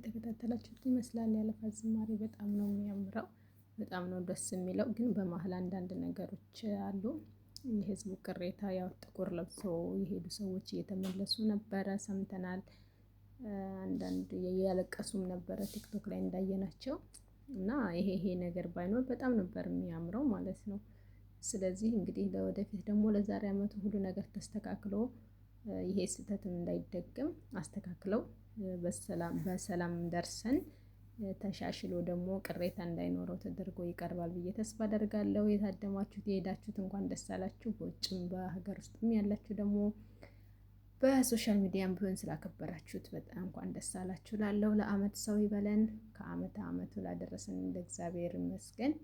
የተከታተላችሁት ይመስላል። ያለፋ ዝማሬ በጣም ነው የሚያምረው፣ በጣም ነው ደስ የሚለው። ግን በመሀል አንዳንድ ነገሮች አሉ። የህዝቡ ቅሬታ ያው ጥቁር ለብሰው የሄዱ ሰዎች እየተመለሱ ነበረ ሰምተናል። አንዳንድ ያለቀሱም ነበረ ቲክቶክ ላይ እንዳየናቸው እና ይሄ ይሄ ነገር ባይኖር በጣም ነበር የሚያምረው ማለት ነው። ስለዚህ እንግዲህ ለወደፊት ደግሞ ለዛሬ አመቱ ሁሉ ነገር ተስተካክሎ ይሄ ስህተትም እንዳይደገም አስተካክለው በሰላም ደርሰን ተሻሽሎ ደግሞ ቅሬታ እንዳይኖረው ተደርጎ ይቀርባል ብዬ ተስፋ አደርጋለሁ። የታደማችሁት የሄዳችሁት እንኳን ደስ አላችሁ። በውጭም በሀገር ውስጥም ያላችሁ ደግሞ በ social media ም ቢሆን ስላከበራችሁት በጣም እንኳን ደስ አላችሁ ላለው ለአመት ሰው ይበለን። ከአመት አመቱ ላደረሰን እንደ እግዚአብሔር ይመስገን።